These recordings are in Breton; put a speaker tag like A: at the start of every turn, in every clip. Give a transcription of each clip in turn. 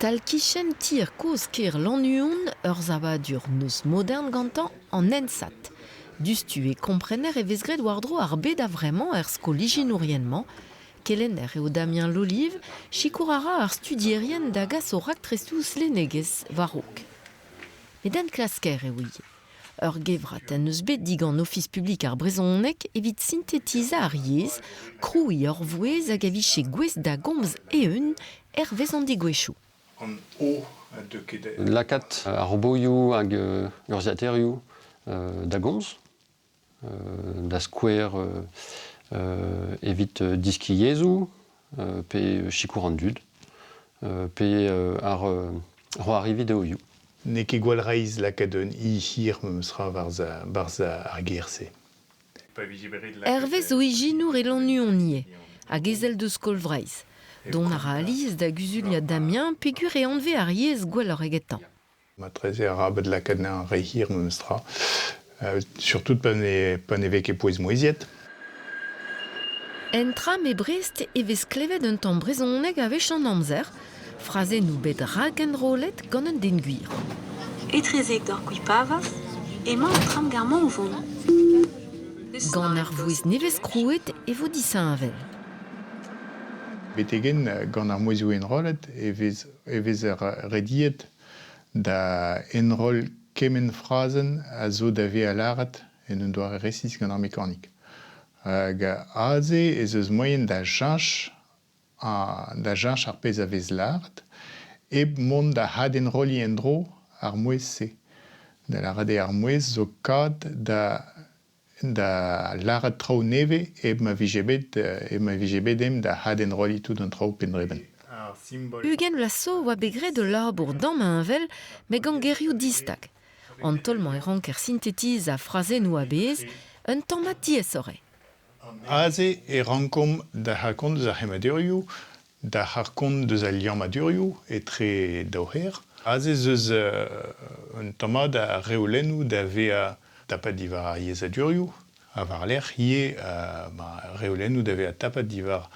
A: Tal-kichen tier kozh kêr Lannuon, ur savadur neuz modern gantañ, an Ensat. Diouzhtu e komprener e vez graet war-dro ar bed a-vremañ er skol ijinourien-mañ. Kelenner eo Damien Lolive, sikour a ra ar studierien da gas o raktresoù lennegezh war-raok. Met enklasker eo ivez. Ur gevrat en deus bet digant Ofis publik ar brezhoneg evit sintetizañ ar yezh, krouiñ ur vouezh hag a vije gouest da gomz eeun hervez an degouezhioù.
B: An O a deu ket
C: Lakaat ar roboioù hag urzhiataerioù da gomz, da skouer evit deskiñ yezhoù pe sikour an dud, pe ar c'hoari videoioù.
B: N'eo ket gwall reizh lakaat un i hir memes tra barzh ar ger-se.
A: Hervez o ijinour e Lannuon ivez, hag ezel deus Skol Vreizh. Dont a ra alies da guzuliañ Damien peogwir e anvez ar yezh gwelloc'h egetañ.
B: Matreze arabat lakaat anezhañ re hir memes tra, surtout pa ne pa ne vez ket pouez-mouezhiet.
A: En tram e Brest e vez klevet un tamm brezhoneg a wech an amzer, frazennoù bet rakenrollet gant un den gwir.
D: Etrezek dor Gwipavaz emañ an tramgarr-mañ o vont.
A: Gant ar vouezh nevez-krouet e vo disheñvel.
B: Betek-henn, gant ar mouezhioù enrollet e vez e vezer rediet da enroll kement frazenn a zo da vezañ lâret en un doare resis gant ar mekanik. Hag aze ez eus moaien da cheñch da cheñch ar pezh a vez lâret hep mont da adenrolliñ en-dro ar mouezh-se. Da lâret eo ar mouezh zo kad da da lâret traoù nevez hep ma vije bet hep ma vije bet dimp da adenrolliñ tout an traoù penn-dre-benn.
A: 20 vloaz zo oa bet graet ul labour damheñvel met gant gerioù distag. An taol-mañ e ranker sintetizañ frazennoù a-bezh, un tamm mat diaesoc'h eo.
B: Aze e rankomp da c'harkont eus ar c'hemmadurioù, da c'harkont eus al liammadurioù etre daou c'her. Aze ez eus un tammad a reolennoù da vezañ tapet diwar ar yezhadurioù ha war-lerc'h ivez reolennoù da vezañ tapet diwar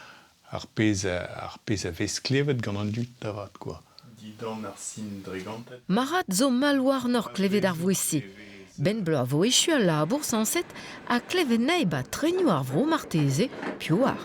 B: ar pezh ar pezh a vez klevet gant an dud da vat kwa. Dindan ar sin dregantet.
A: Marat zo mall warnoc'h klevet ar vouezh-se. 'Benn bloaz 'vo echu al labour sañset ha klevet 'nei 'ba trenioù ar vro marteze, piv 'oar.